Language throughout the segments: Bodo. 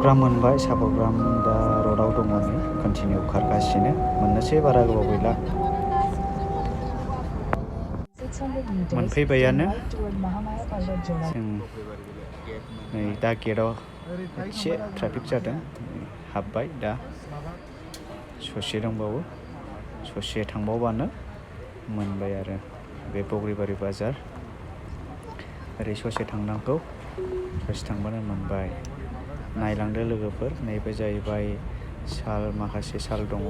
ग्राम मोनबाय। 4 ग्राम दा रडआव दङ नै कन्टिनिउ खारगासिनो। मोननोसै बारा गोबाव गैला। मोनफैबायानो जों नै दा गेटआव एसे ट्राफिक जादों हाबबाय दा ससे दंबावो ससे थांबावबानो मोनबाय आरो बे बग्रिबारि बाजार ओरै ससे थांनांगौ ससे थांबानो मोनबाय। नायलांदो लोगोफोर नैबे जाहैबाय साल माखासे साल दङ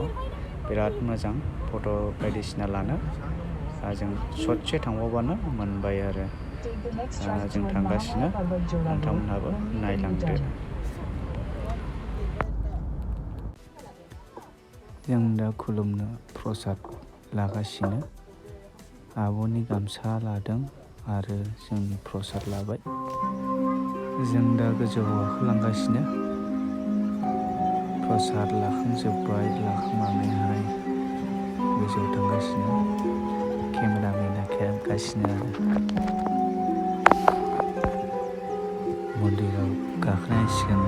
बिराद मोजां फट' बायदिसिना लानो जों ससे थांबावबानो मोनबाय आरो जों थांगासिनो नोंथांमोनहाबो नायलांदो। जों दा खुलुमनो प्रसाद लागासिनो आब'नि गामसा लादों आरो जोंनि प्रसाद लाबाय। जों दा गोजौआव गाखोलांगासिनो प्रसाद लाखांजोब्बाय लाखांनानैहाय गोजौआव थांगासिनो केमेरामेना खेबगासिनो आरो मन्दिराव गाखोनाय सिगां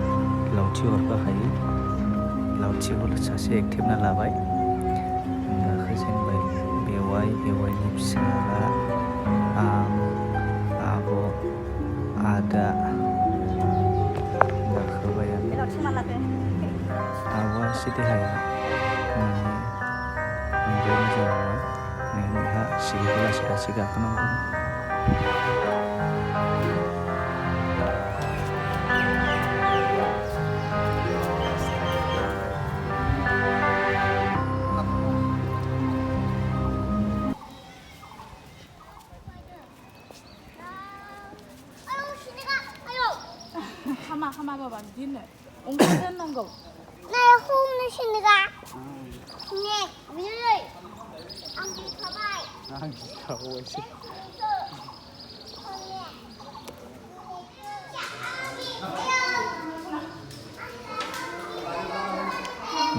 लावथि हरबा हायो लावथिखौ सासे एक्टिभना लाबाय गाखोजेनबाय बेवाइनि फिसाला आं आब' आदा गाखोबायानो आब'आ एसे देहाया माने बांद्राय मोजां नङा नोंहा सिरिखौ लासै लासै गाखोनांगौ। 하마 봐봐 니네 엉뚱한 거 나 홈을 신가 네 밀려 안기 가봐이 가보지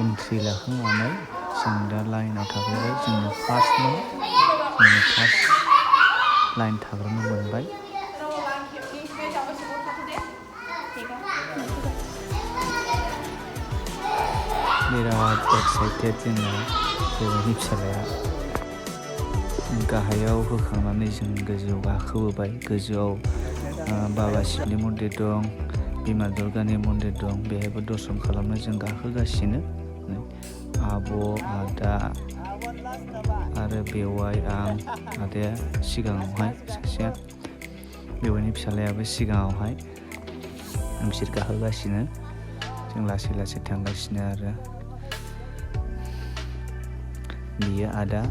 एन्ट्रि लाखांनानै जों दा लाइनाव थाफैबाय जोंनो फार्स्ट लाइन थाग्रोनो मोनबाय। बिराद एक्साइटेड जोङो बेवाइनि फिसालाया गाहायाव होखांनानै जों गोजौआव गाखोबोबाय। गोजौआव बाबा शिबनि मन्दिर दं बिमा दुर्गानि मन्दिर दं बेहायबो दर्शन खालामनो जों गाखोगासिनो आब' आदा आरो बेवाइ आं आदाया सिगाङावहाय सासेया बेवाइनि फिसालायाबो सिगाङावहाय बिसोर गाखोगासिनो जों लासै लासै थांगासिनो आरो बियो आदा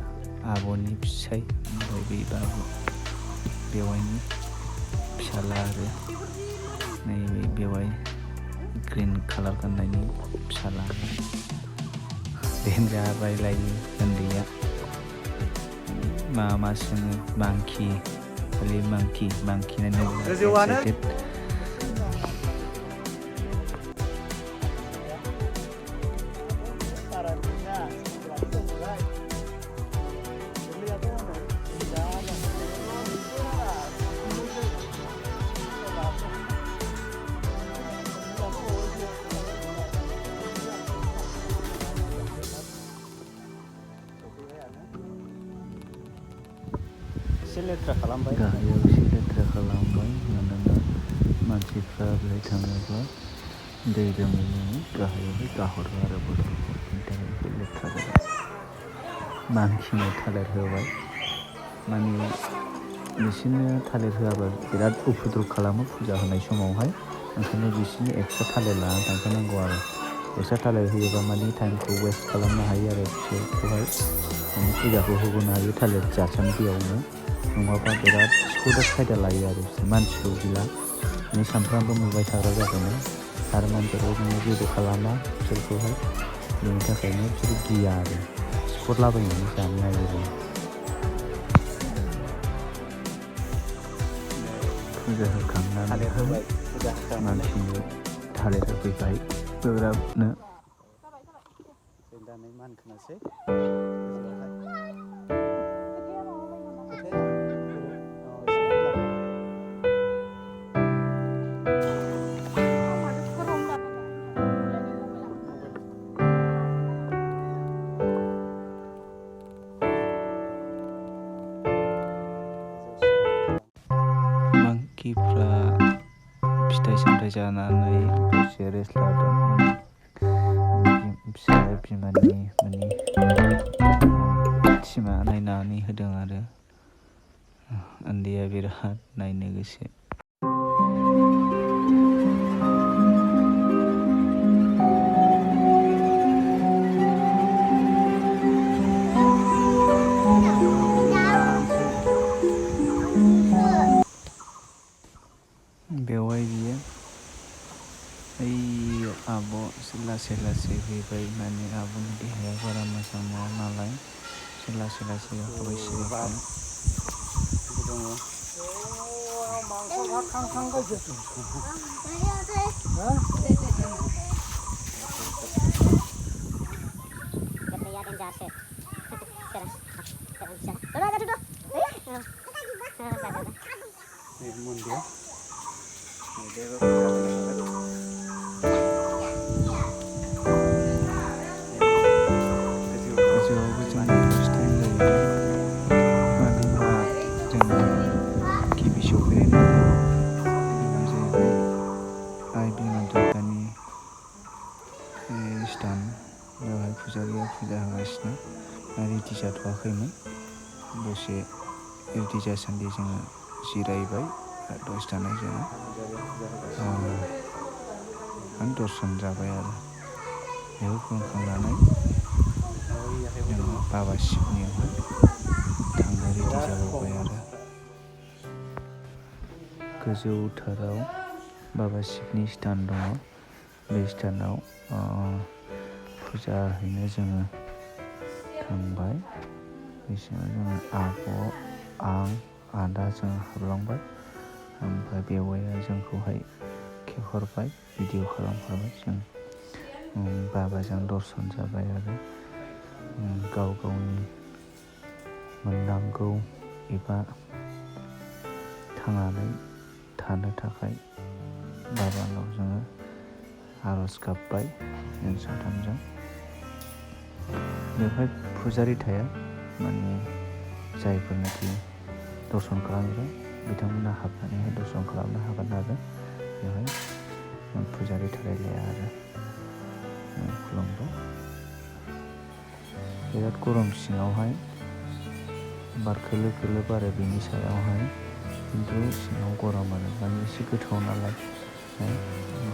आब'नि फिसाय ओमफ्राय बे बाबु बेवाइनि फिसाला आरो नैबे बेवाइ ग्रिन कालार गाननायनि फिसाला देनजार लायो उन्दैया मा सोङो मांखि खालि मांखि नायनो एक्साइटेड। गाहायाव एसे लेथ्रा खालामबाय मानोना मानसिफ्रा बेहाय थाङोब्ला दै लोंहैनानै गाहायावहाय गाहरो आरो बथलखौ बेनि थाखाय एसे लेथ्रा जाबाय। मानसिनो थालिर होबाय माने बिसोरनो थालिर होआबा बिराद उपद्रब खालामो फुजा होनाय समावहाय ओंखायनो बिसोरनो एक्सट्रा थालिर लानानै थांखानांगौ आरो एक्सट्रा थालिर होयोबा माने टाइमखौ वेस्ट खालामनो हायो आरो बिसोरखौहाय माने फुजाखौ होबोनो हायो थालिर जासान्दियावनो नङाबा बिराद सदा खायदा लायो आरो बिसोर मानसिखौ गिला माने सानफ्रामबो नुबाय थाग्रा जाबायना आरो मानसिफोरखौ नोङो जेबो खालामा बिसोरखौहाय बेनि थाखायनो बिसोर गिया आरो सिखरलाबायनानै जानो नागिरो। फुजा होखांनानै मानसिनो थालिर होफैबाय गोब्राबनो जों दा नै मान खोनासै जानानै दसे रेस्ट लादोंमोन। फिसा बिमानि माने सिमा नायनानै होदों आरो उन्दैया बिराद नायनो गोसो। बेवहाय बियो ओइ आब' लासै लासै फैबाय माने आब'नि देहाया बारा मोजां नङा नालाय लासै लासै गाखोबाय सिरिखाय। गोजौआवबो जों फार्स्ट टाइम जायो मानो होनबा जोङो गिबि सफैनाय जाहैबाय आइ बिमा दुर्गानि स्थान। बेवहाय फुजारिया फुजा होगासिनो रेडि जाथ'वाखैमोन। दसे रेडि जासान्दि जोङो जिरायबाय आरो दसे थानाय जोङो दर्शन जाबाय आरो बेयाव खुलुमखांनानै जोङो बाबा शिबनियावहाय थांनो रेडि जाबावबाय आरो गोजौथाराव बाबा शिबनि स्थान दङ। बे स्थानाव फुजा हैनो जोङो थांबाय। बे समाव जोङो आब', आं, आदा जों हाबलांबाय। ओमफ्राय बेवाइया जोंखौहाय खेबहरबाय, भिडिअ खालामफाबाय। जों बाबाजों दर्शन जाबाय आरो गाव गावनि मोननांगौ एबा थांनानै थानो थाखाय बाबानाव जोङो आर'ज गाबबाय जों साथामजों। बेवहाय फुजारि थाया माने जायफोरनाखि दर्शन खालामग्रा बिथांमोना हाबनानैहाय दर्शन खालामनो हागोन आरो बेवहाय फुजारि थालायलाया आरो खुलुमबाय। बिराद गरम सिङावहाय बार खोलो खोलो बारो बिनि सायावहाय, खिन्थु सिङाव गरम आरो माने एसे गोथौ नालाय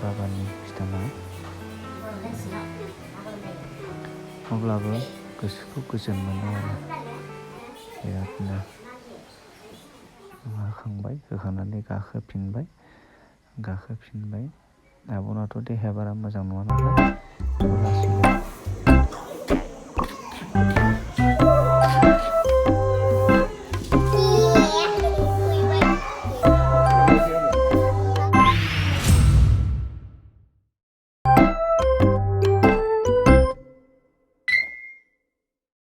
बाबानि स्थाना। अब्लाबो गोसोखौ गोजोन मोनो आरो बिरादनो। होखांनानै गाखोफिनबाय। आब'नाथ' देहाया बारा मोजां नङा नालाय